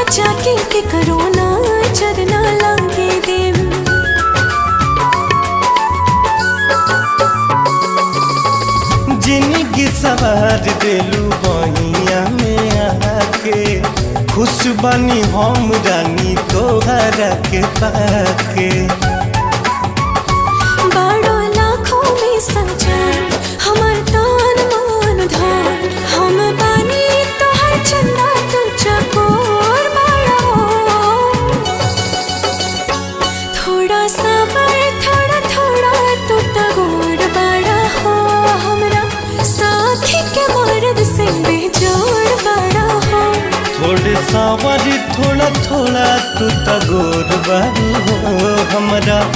बचा के करो ना चरना लागे देव। जिंदगी सवार देलू बहिया में आके, खुश बनी हम रानी तोहरा के पाके। बाड़ो लाखों में सजन हमर तान मान धन, हम बानी तोहर चंदा तू चकोर बाड़ो। थोड़ा सबर थोड़ा थोड़ा तू तगोर बाड़ा हो, हमरा साथी के मर्द से बेजोड़ बाड़ा हो। थोड़े सावर थोड़ा थोड़ा तू तगोर बारू हो, हमरा